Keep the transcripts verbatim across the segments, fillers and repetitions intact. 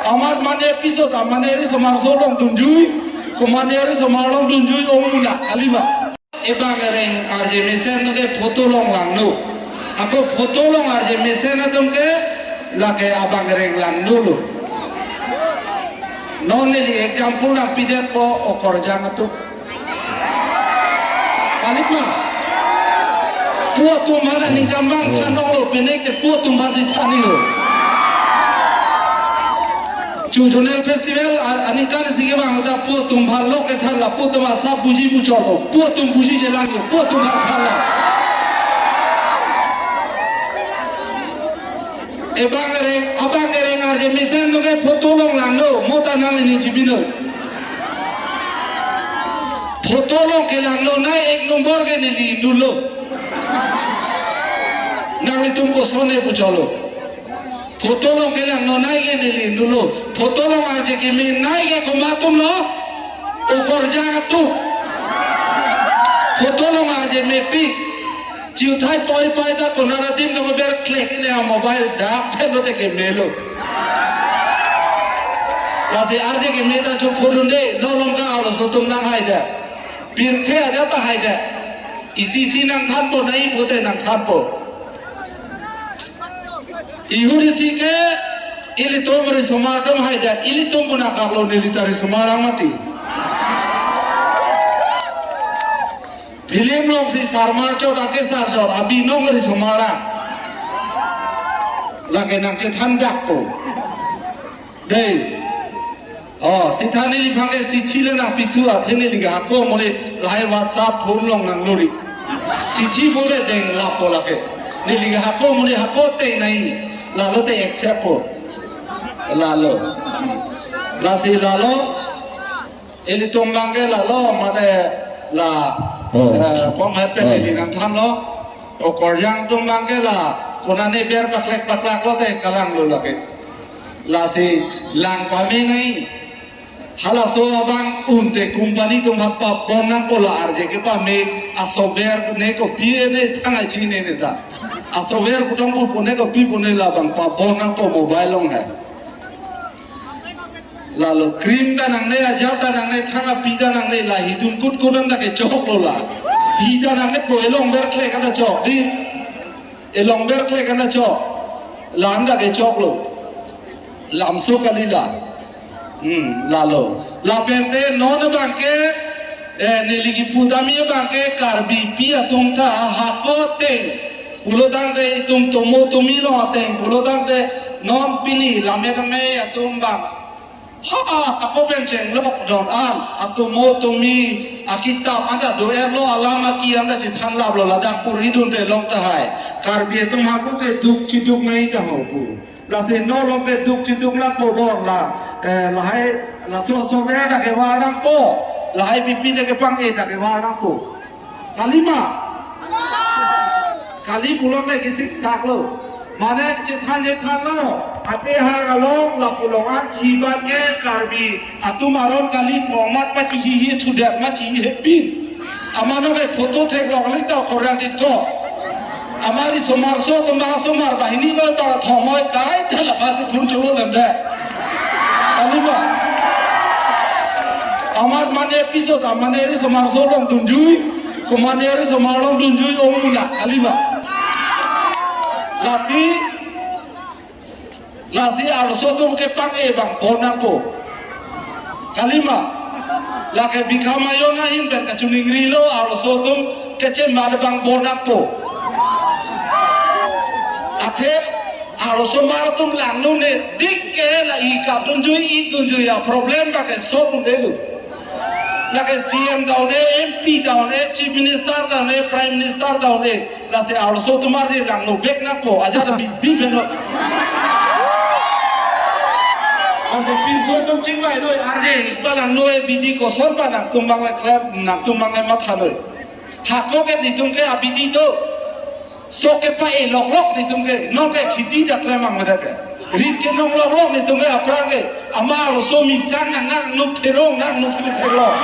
Amat mane episode, mane ri somar so longdunjui, ko mane ri somar longdunjui ong muna, kali ma. Ebang ereng arje mesen ke photo longlangno. Ako photo long arje mesen atum ke lake abang ereng langno lo. Non neli example nangpidetpo okorjang atum. Kali ma. Pu atum mana ningkan bang thanlo, pine ke pu atum basi thanlo. Chu Zonal Festival a-, aningkan isi ke bang ta pu atum bhalo kethan la, pu atum asap buji bucholo, pu atum buji jelang, pu atum bhal thanlo. Ebang ereng, abang ereng arje mesen ke photo longlangno, mo ta nanglini chibino. Photo long kelangnonei ek number ke neli nulo. Nanglitum kosonne bucholo. Photo long kelangnonei ke neli nulo. Photo long arje kemenei ke komat atumlo? Okorjang atum. Photo long arje mepik. Chiuthai poi pai ta konat adim ta berklek ne a mobile dak phelo te kemelo. Lasi arje keme ta chok phone de, no long ka arloso atum nanghaida. Pirthe aja ta haida. Isi isi nangthanpo, nai pute nangthanpo. Ihur isi ke ilitum risomar atum haida, ilitum puna kaplo neli ta risomar ang mati. Film longsi sarmar chot ake sar chot, abi nong risomar ang. Lake nangchethan dakpo. Dei. Oh, sitha neli phang ke sithi le nangpithu athe neli ke hako mole lahai WhatsApp phone long nanglori. Sithi bole deng lapo lake. Neli ke hako mole hako te nai. Lalo te accept po. Lalo. Lasi lalo. Ilitum bang ke lalo mane la, oh, eh, pom hepe, oh, neli nangthanlo. Okorjang atum bang ke la, konane ber paklek paklak lote kalanglo lake. Lasi lang pamenei. Halaso abang unte company atum ha pabon nangpo la arje kepame, a software ne kopi ne thangai chinine ta. A software putong pu pune kopi pune la bang pabon nangpo mobile long hai. Lalo cream ta nangne, ajat ta nangne, thang api ta nangne, la hidun kut kut an ta kechoklo la. Hi ta nangne po, elong berklek an ta chok di. Elong berklek an ta chok. La an ta kechoklo. Lamso kali la. Hmm, lalo. Lapen te non bang ke, eh, neli kipu tame bang ke Karbipi atum ta hako ateng pulo tangte, itum tomo tomi along ateng pulo tangte, non pini lammet amei atum bang. Ha, ako pen chenglok don an, atomo tomi akitap an ta do-erlo, alam aki an ta chethan laplo, ladak puri dunte long tahai. Karbi atum hako keduk cheduk nai ta ho pu. Lasi non along keduk cheduk nangpo bor la, eh, lahai, laso software ta kevar nangpo, lahai bipi ta kepang-e ta kevar nangpo. Kali ma? Kali pulote kisik saklo. Mane chethan chethanlo. Ate ha along lapu along an chiban ke Karbi atum aron kali pu amat pachihihi thudet ma chihi pin. Amano ke photo theklong lita korang dit ko. Amari somar so kemang somar bahini lo ba thomoi kai thala basi phun chulo lemde. Kali ma? Amar mane episode, amane risomar so longdunjui, ko mane risomar longdunjui ong muna, kali ma? Lati, lasi arloso atum kepang-e bang bon nangpo. Kali ma? Lake bikha mayon ahin pen kachiningrilo, arloso atum kechemat bang bon nangpo. Athe arloso mar atum langno ne dik ke la i kapdunjui, i dunjui a problem ta ke solve un-elo. Lake C M ta un-e, M P ta un-e, Chief Minister ta un-e, Prime Minister ta un-e. Lasi arloso atum arni langno vek nangpo, ajat bidi beno. Lasi pinso atum chingvai noi, arje, ipa langno e bidi koson pa nangtum bang le klem, nangtum bang le matha noi. Hako ke nelitum ke abidi do. So kepa-e loklok nelitum ke, non ke kheti ta klem mang meda ke. Rit kenong loklok nelitum ke aphrang ke. Ama arloso misang nang nang nuk therong nang nuk simi therong.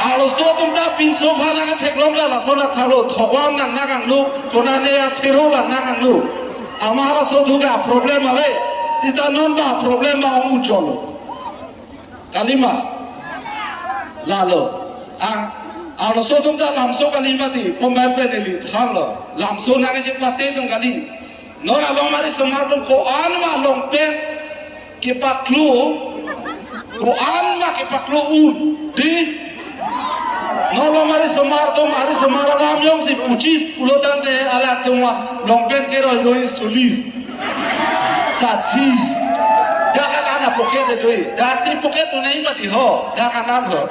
Arloso atum ta pinso aphan nang theklong ta laso nang thalo thogwam nang nang nuk, konane a therong nang nang nuk. Ama arloso atum ke problem ave. Sita non ba problem ba ong ujolo. Kalima. Lalo. Ah, arloso atum ta lamso kali mati, pumbai pen ili thanlo. Lamso nangchepate atum kali. Non along mari somar atum ko-an ma long pen kepaklo, ko-an ma kepaklo un, di. Non along mari somar atum, ari somar alam jongsi puchis pulo tangte, alangtum ma long pen keroi doi solis, sathi. Dak an ana pocket doi. Dak si pocket tu nai mati ho. Dak an an ho.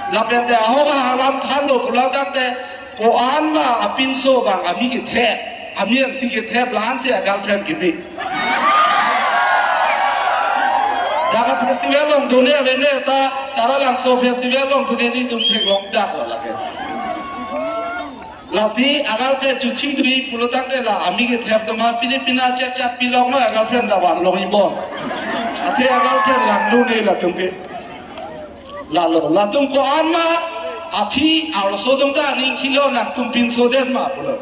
Lapen te aho ka alam thanlo pulo tangte, ko-an ma apinso bang ami kethep, ami angsi kethep, la-an si a-girlfriend kimi. Dak a-festival along done avene ta, Taralangso festival along done, netum theklong daklo lake. Lasi a-girlfriend chuchi dui pulo tangte la ami kethep atum ha pini pina chat chat pilong no a-girlfriend dawan long ibon. Athe a-girlfriend langno ne latum ke. Lalo, latum ko-an ma aphi arloso atum ta aning chilo, nangtum pinso det ma pulo.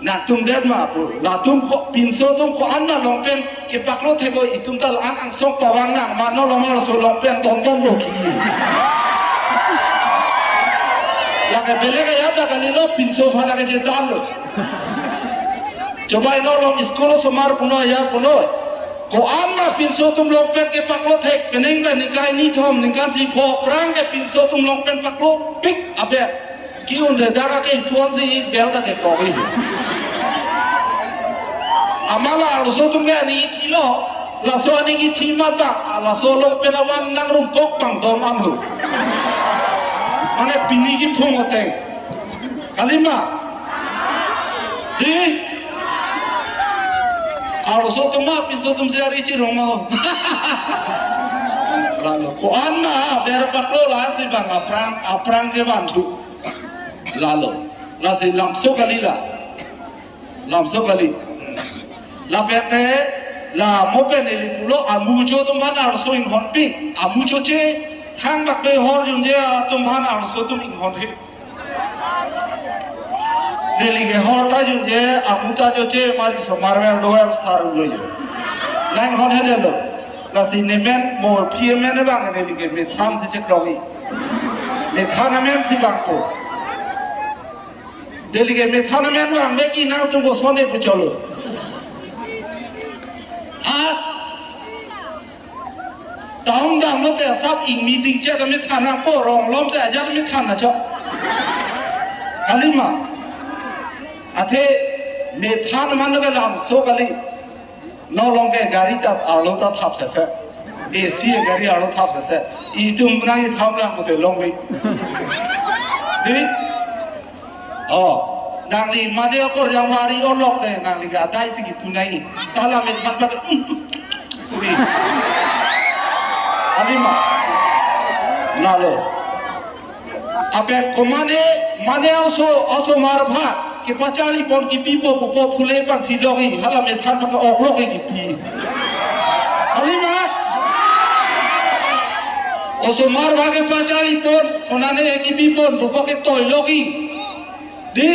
Nangtum det ma pu. Latum ko pinso atum ko-an ma long pen kepaklo thekpo, itum ta la-an angsong pavang nang ma, non along arloso long pen ton ton lo ki. Lake belek ayat ta kalilo, pinso aphan lake chetan lo. Chobai non along school osomar puno ya puno. Ko-an ma pinso atum long pen kepaklo thek, penang pen nikai ni thom ningkan phli pho aphrang ke pinso atum long pen paklo pik abet. Ki-un de dak ke phone si bell ta ke kogi. Amat la arloso atum ke aning chilo, laso aning kethi ma bang, laso long pen awan nang rum kok bang dong amhu. Mane pini kiphong ateng. Kalima. Di. Arloso atum ma pinso atum si ari chirong ma ho. Lalo. Ko-an ma ber paklo, la-an si bang aphrang, aphrang ke bantu. Lalo. Lasi lamso kali la. Lamso kali. Lapen te la mo pen ili pulo, amucho atum aphan arloso inghonpi. Amucho che thang bak pe hor junje atum aphan arloso atum inghonhe. Neli ke hor ta junje, amu ta choche, mari somar ver dover sar lo ye. Nang hon he lo. Lasi nemen mo phi amen bang neli ke methan si chekroi. Methan amen si bang ko. Neli ke methan amen bang, me ki nangtum koson ne pucholo. Ha? Taung dam lote asap ingmi dingche ta methan nangpo, rong lom te ajat methan na cho. Kalima. Athe methan man ke lamso kali. Non along ke gari ta arlo ta thap sese. A C gari arlo thap sese. Itum nang itham lang kote long bi. Di. Oh, nangli mane akorjang wari olok de, nangli ke adai si kitu nai. Ta la methan pat. Ui. Kalima. Lalo. Ape ko mane, mane aso, aso mar pha. Kepacharli pon kipi po, po, po phule pang thi logi. Hala methan pat ok logi kipi. Kalima. Osomar pha kepacharli pon, konane kipi pon, po, po ketoi logi. Di,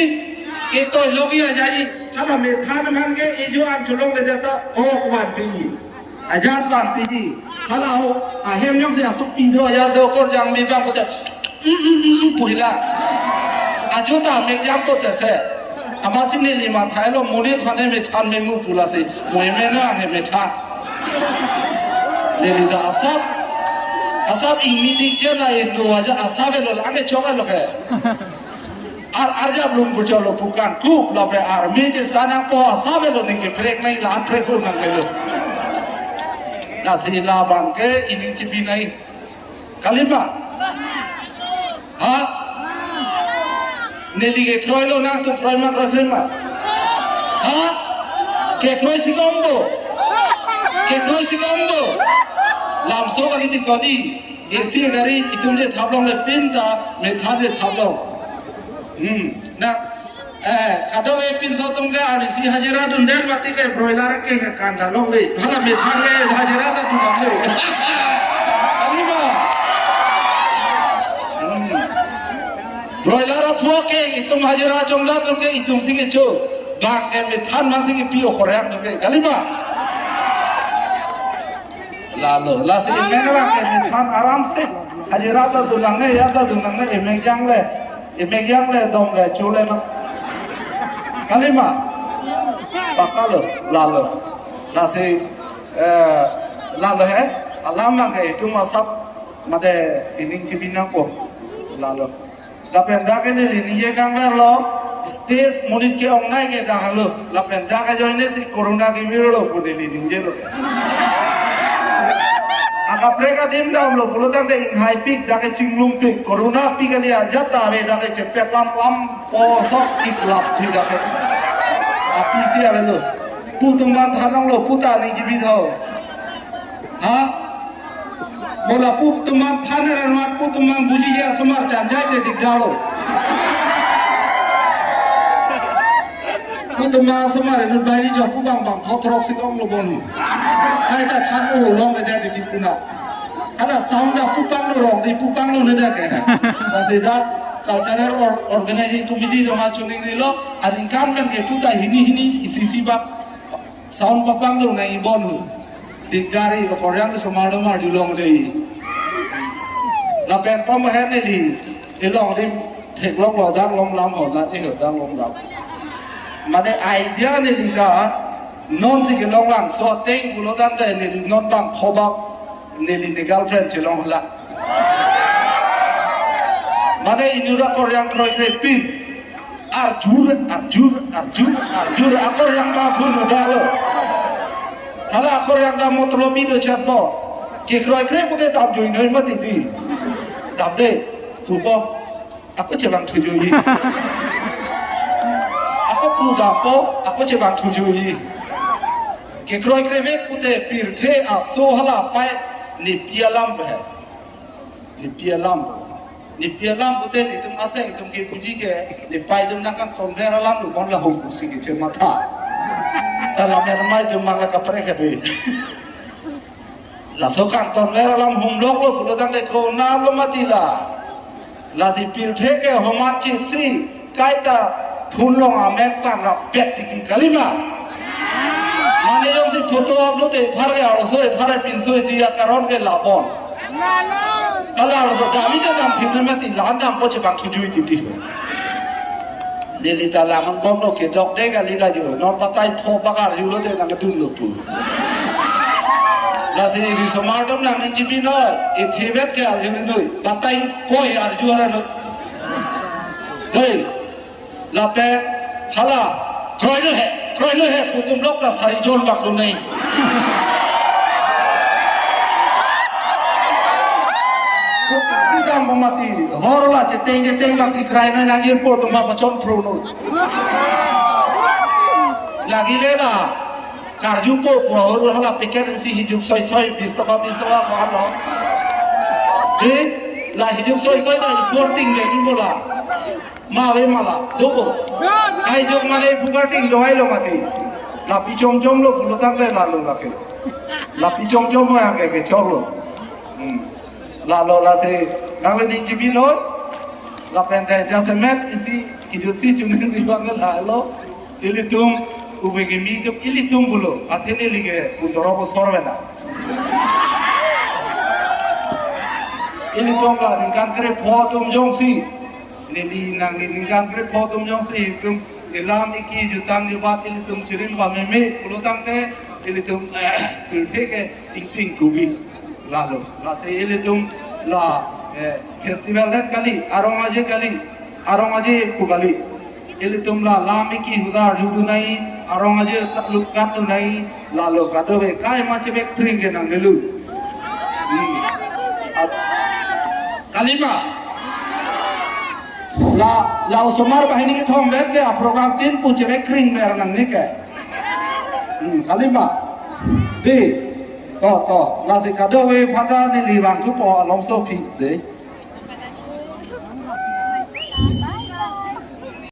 ketoi logi aja di, hala methan man ke ejo an cholong le jata, oh, wan pi. Ajat wan pi di. Hala ho, ahem jongsi asok pi do, ajat do, akorjang me bang kote. Mm, mm, mm, mm, puhila. Ajo ta me jam kote se. Amatsi neli mathai lo, muni khane methan me mu pulasi. Mu me no ang methan. Neli ta asap. Asap ingmi dingche na indo aja asap lo, ange chok lo ke. Ar arjap lum pucholo pukan kup lape army je sanang po asap lo, neke prek nai la prek un nang melo. Lasi labang ke ining chipi nai. Kalima. Ha? Neli kekroi lo, nangtum kroi ma, kroi kroi ma. Ha? Kekroi si kombo. Kekroi si kombo. Lamso kali ti kali. A C gari itum je thap long le pin ta methan je thap long. Hmm. Na, eh, kadokave pinso atum ke arnisi hajira dundet mati ke broiler ke ke kan ta long le. Hala methan ke hajira ta dun long le. Kalima. Hmm. Broiler aphu ke itum hajira chongdam atum ke itum si kecho. Bang ke methan man si kepi okorang atum ke. Kalima. Lalo, lasi imek ra ke mithan aram se. Aji rat ta dunang ne, ya ta dunang ne, imek jang le, imek jang le, dong le, chu le ma. Kalima. Pakalo, lalo. Lasi, eh, lalo he, alam nang ke itum asap, mate ining chibinang po. Lalo. Lapen dak ke neli ningje kangverlo, stage monit ke-ongnei ke dak lo. Lapen dak ajoine si corona kevirlo pu neli ningjelo. Akaprek adim damlo pulo tangte inghaipik, dak ke chinglumpik, corona pik kali ajat ta ave dak ke chepet lam lam posok kiklap si dak ke. Apisi avelo. Pu atum aphan than onglo, pu ta ningjebi tho. Ha? Mo lapu atum aphan than ra, pu atum buji ya, osomar chanjai te dikdar lo. Pu atum osomar inut bai ni jo pu bang bang photrok si onglo bon. Kaita than o long le dei di pu na. Hala sound ta pu panglo, rong di pu panglo ne dak ke. Lasi dak cultural or-, organizing committee atum achuning rilo, aningkan kan ke pu ta hini hini isi isi bak. Sound papanglo nang ibon hu. Dikdar he, akorjang osomar do mar julong dei. Lapen pamaher neli, ilong di theklonglo, dak long lam ho, dak di ho, dak long lam. Mane idea neli ta, non si kelong lang, so ateng pulo tangte neli non bang phobak, neli ne girlfriend chelong la. Mane inut akorjang kroikre pin. Arjur, arjur, arjur, arjur, akorjang ta phun udah lo. Hala akorjang ta motlopi do chatpo. Kekroikre pute dam juinoi mati di. Dam de, pupo. Ako chevang thujuji. Ako pu dampo, ako chevang thujuji. Kekroikre vek pute pirthe aso hala pai nepi alam pe. Nepi alam. Nepi alam pute netum aseng atum kepuji ke, nepei atum nangkangtonver alam lo bon la hum si kechematha. Ta lam ermai atum mang la kaprek ke dei. Laso kangtonver alam humloklo pulo tangte konatlo mati la. Lasi pirthe ke homat chit si kaita phun long amen tan rap pet titi kalima. Mane jongsi photo upload te phar ke arloso, phar pinso iti akaron ke labon. Hala arloso dami ta dam phim mati, la-an dampo chevang thujuji titi. Neli ta lam angbomlo, kedok de kali la jo. Non batai pho bak arjulo de nangdunlo pu. Lasi risomar atum nang ningjepi noi, ithibet ke arjunoi. Batai koi arju aranoi. Hei, lapen hala, kroilo he, kroilo he, pu atum lok ta sari jon bak dunei. Kopi si dam pamati, hor la cheteng cheteng bak tikrai noi nang irpo atum bak pachon phru noi. Lagi le la, karjupo pu ahor hala packet isi hijuk soi soi, bis taka, bis taka ko ano. Dei, la hijuk soi soi ta ipor ting le ni mola. Ma ave ma la, dopo. Ai jok mane puka ting dohai lo mati. Lapi chom chom lo pulo tangte lalo lake. Lapi chom chom mo yang ke ke chok lo. Hmm. Lalo lasi, nang le ningjepi lo. Lapen te jasemet isi kijusi chuning di bang lalo. Ilitum ube kimi tum ilitum pulo. Athe neli ke pundoro bosor vela. Ilitum la ningkan krepho atum jongsi. Neli nang ningkan krepho atum jongsi itum ilam iki jutang jubat ilitum chirim pameme pulo tangte ilitum, eh, pirthe ke ingting kubi. Lalo, lasi ilitum la, eh, festival det kali, arong aje kali, arong aje pu kali. Ilitum la lam iki hudar judunai, arong aje takluk katdunai, lalo kadokave kaima chevek pring ke nang nelu. Hmm. At-, kalima. La, la osomar banghini kethom vet ke aprogram tin pu chevek kring mer nangne ke. Hmm, kalima. Dei. To, to. Lasi kadokave aphan ta neli vangthupo alongso aphi dei.